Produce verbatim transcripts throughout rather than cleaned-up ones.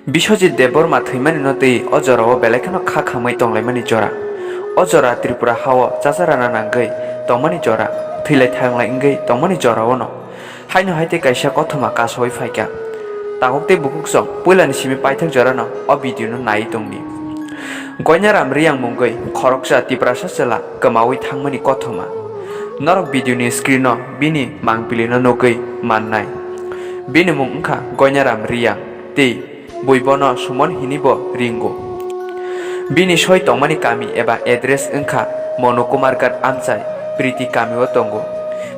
Biswajit Debbarma thwimani no twi o jorao belai kheno kha khamwi tonglaimani jora. O jora Tripura hao chacharana nangwi tongmani jora, thwilai thanglai wngwi tongmani jorao no. Haino hai tei kaisa kothoma kasawi phaikha. Takhuk tei bukhuk song puilani simi paithak jorano o video no naiwi tongdi. Goinaram Riyang mungwi khoroksa Tiprasa chwla kwmawi thangmani kothoma. Norok video ni screen o bini mangpili no nugwi mannai. Bini mung wngkha Goinaram Riyang tei bui bono Sumon hinwi bo ringo. Bini soi tongmani kami eba address wngkha Monokumar Ghat amchai Priti kami o tongo.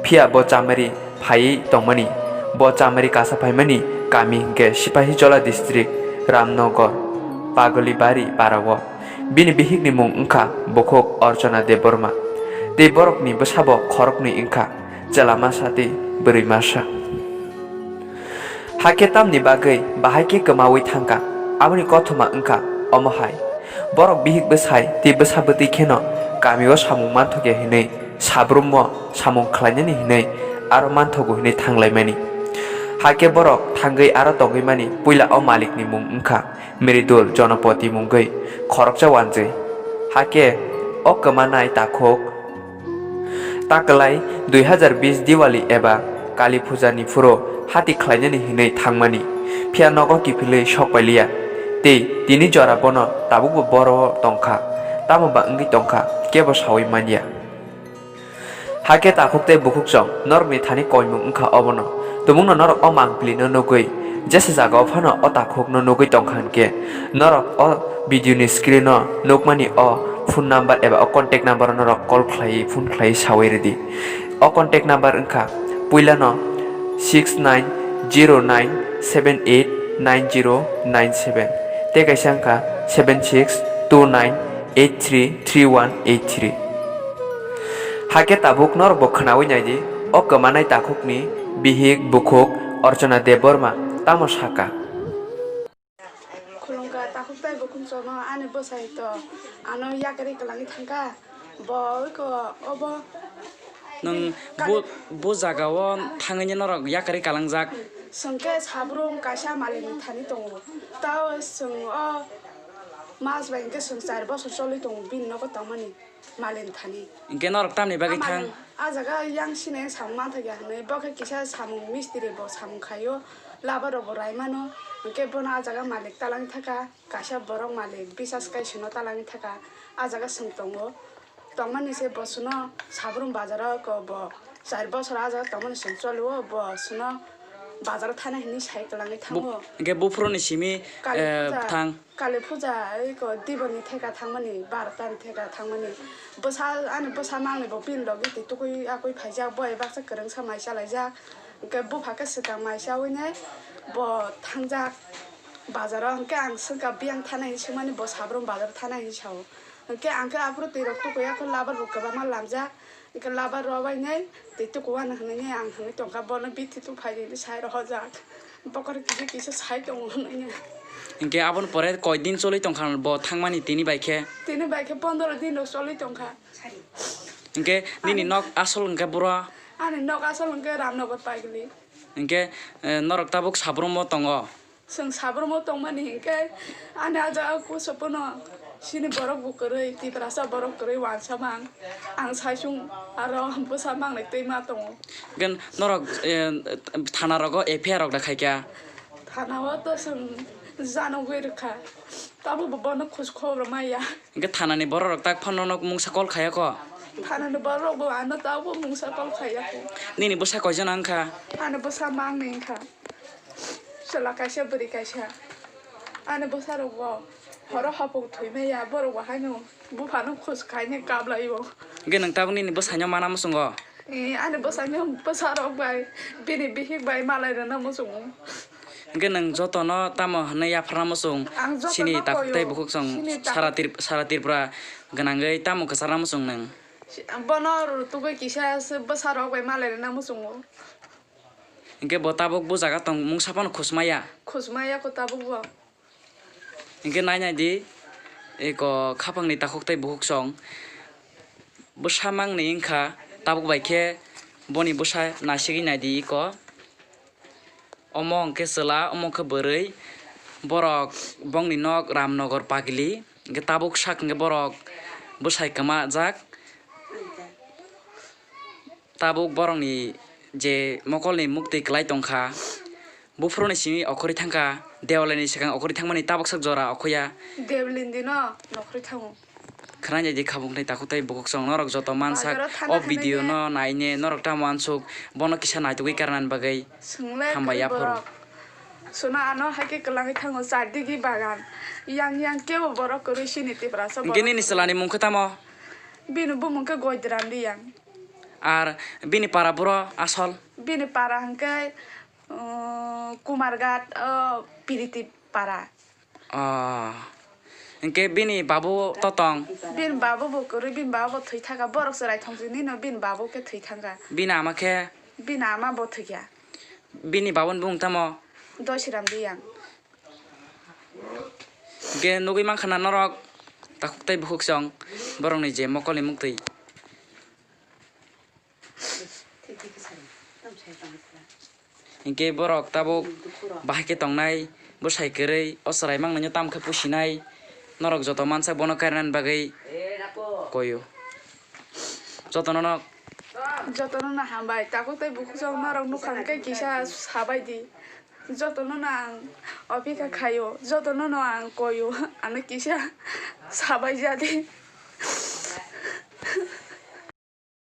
Phiya bo chamari phaiwi tongmani. Bo chamari kasa phaimani kami hwnkhe Sipahijola district, Ramnagar, Pagolibari para o. Bini bihikni mung wngkha bukhuk Archana Debbarma. Tei borokni bwsabo khoroknwi wngkha, chwla masa tei bwrwi masa. Hakhe tamni bagwi bahai khe kwmawi thangkha, aboni kothoma wngkha omo hai. Borok bihik bwsai tei bwsa bwtwi kheno kamio samung manthokya hinwi sabrummo samung khlainani hinwi aro manthogo hinwi thanglaimani. Hakhe borok thangwi aro tongwi mani puila o malikni mung wngkha Mridul Jonopoti mungwi khoroksa wanjwi. Hakhe o kwmanai takhuk ta kwlai dui hazar bis Diwali eba Kali Puja ni phuru hati khlainani hinwi thangmani, phiya nogo kiphilwi sok pailiya. Tei tini jora bono tabukbo boro o tongkha, tamo ba wngwi tongkha, kebo sawi manya. Hakhe takhuk tei bukhuk song norokni thani koimung wngkha obono. Tumungno norok o mangpili no nugwi jesa jaga o phano o takhuk no nugwi tongkha hinkhe, norok o video ni screen o nukmani o phone number eba o contact number o norok call khlaiwi phone khlaiwi sawi rwdi. O contact number wngkha puilano six nine zero nine seven eight nine zero nine seven tei kaisa wngkha seven six two nine eight three three one eight three. Hakhe tabuk norokbo khwnawi naidi, o kwmanai takhukni bihik bukhuk Archana Debbarma tamo sakha. Khulumkha takhuk tei bukhuk chono ani bwsai to ano yakarwi kwlangwi thangkha, bo eko obo. Nwng bu, bu jaga o thangwi norok yakarwi kalangjak. Chwng khe sabrum kaisa malikni thani tongo, tao chwng o mas bai hwnkhe chwng char bosor choli tongo bini nogo tongmani. Malin thani. Hingke norok tamni bagwi thang? A jaga yang sini samung manthokya hinwi, bo khe kisa samung mistiri bo samung khaio, labar rok bo rai mano, hingke bono a jaga malik talangwi thaka, kaisa borok malik bisas kai sino talangwi thaka, a jaga chwng tongo, tongmani se bo chwngno sabrum bazaro ko bo char bosor a jaga tongmani chwng cholio, bo chwngno bazaro thana hinwi sai kwlangwi thango. Hingke buphuruni simi, Kali eh, puja. Thang. Kali puja eko diboni theka thangmani, barota ni theka thangmani. Bwsa, ani bwsa mangni bo bini logi twi tukui akui phaijak, bo eba baksa kwrwngsa mai chalaijak. Hwnkhe bupha khe swkang mai chaui nai bo thangjak bazaro. Hwnkhe ang swngkha biyang thana hinwi swngmani, bo sabrum bazar thana hinwi sao. Hwnkhe ang khe aphuru twi rok tukui akhe labar bo kwbangma lamjak. Hwnkhe labar rw bai nai twi tuku ano hwnwi nai ang hwnwi tongkha, bono bithi tuphai nini sai rohorjak. Bokhorok kisa kisa sai tongo hwnwi nai. Hwnkhe aboni pore koi din choli tongkha bo thangmani tini bai khe? Tini bai khe pondro din rok choli tongkha. Hwnkhe nini nok asol hwnkhe buro? Ani nok asol hwnkhe Ramnagar Paigli. Hwnkhe, eh, norok tabuk sabrumo tongo? Chwng sabrumo tongmani hinkhe ani ah jaga kuso phano chini borok bo kwrwi, Tiprasa borok kwrwi uansa mang. Ang saichung aro bwsa mangnai twi ma tongo. Hwnkhe norok, eh, thana rogo F I R rok da khaikha? Thana o to chwng janogwi rwkha. Tabuk bo bono khoj khobor maya. Hwnkhe thanani borok rok tak phano no mungsa call khaiya kho? Thanani borok rok bo ano tabuk mungsa call khaiya kho. Nini bwsa koijona wngkha? Ani bwsa mangni wngkha. Chwla kaisa, bwrwi kaisa. Ani bwsarokbo horo hapung thwi maya, borokbo haino buphano khus khaina kap laio. Hwnkhe nwng tabuk nini bwsaino mana muchungo? Eh, ani bwsaino bwsarok bai, bini bihik bai malai rwna muchungo. Hwnkhe nwng jotono tamo hwnwi yapharna muchung? Ang jotono chini takhuk tei koyo, bukhuk chwng chini takhuk sara Trip-, sara Tripura gwnangwi tamo kwcharna muchung nwng? Bono rutugwi kisa se bwsarok bai malai rwna muchungo. Hwnkhe bo tabuk bo jaga tong mungsa phano khusmaya? Khusmaya kho tabuk bo. Hwnkhe nai nai di, eko khapangni takhuk tei bukhuk song bwsa mangni wngkha, tabuk bai khe boni bwsa naisigwi nai di eko. Omo hwnkhe chwla, omo khe bwrwi. Borok bongni nok Ramnagar Pagili, hwnkhe tabuk sak hwnkhe borok bwsai kwmajak. Tabuk borokni je mokolni muktwi kwlai tongkha, buphuruni simi okhorwi thangkha, Dewalini swkang okhorwi thangmani tabuk sak jora okhoya. Dewalini dino nokhorwi thango. Khwnai di khabuk tei takhuk tei bukhuk chwng norok joto mansak. Bazaro thana o thangwi video ne. No naine norok tamo uansuk, bono kisa naitugwi karnani bagwi. Swngla Hambai kwrwi yaphuru. Borok. Sona ano hai khe kwlangwi thango chardigi bagan. Yang yang kebo borok kwrwi sini Tiprasa borok. Hwnkhe nini chwlani mung khe tamo? Bini bumung khe Goidram Riyang. Ar bini para buro asol? Bini para hwnkhe, uh, Kumarghat, uh, Piriti para. Ah. Hwnkhe bini babu totong? Bini babu bo kwrwi, bini babu bo thwi thangkha. Borok chwrai thongchini no bini babu khe thwi thangkha. Bini ama khe? Bini ama bo thwikha. Bini babuni bumung tamo? Dosiram Riyang. Hwnkhe nugwi mankha na norok takhuk tei bukhuk chwng borokni je mokolni muktwi. Hinkhe borok tabuk bahai khe tongnai, bwsai kwrwi, o chwrai mangnaino tamo khe pusinai, norok joto mansak bono karinani bagwi koyo. Jotono no. Jotono no hambai, takhuk tei bukhuk chwng norok nukha hwnkhe kisa sabai di. Jotono no ang opika khaio, jotono no ang koyo, ano kisa sabai ja di.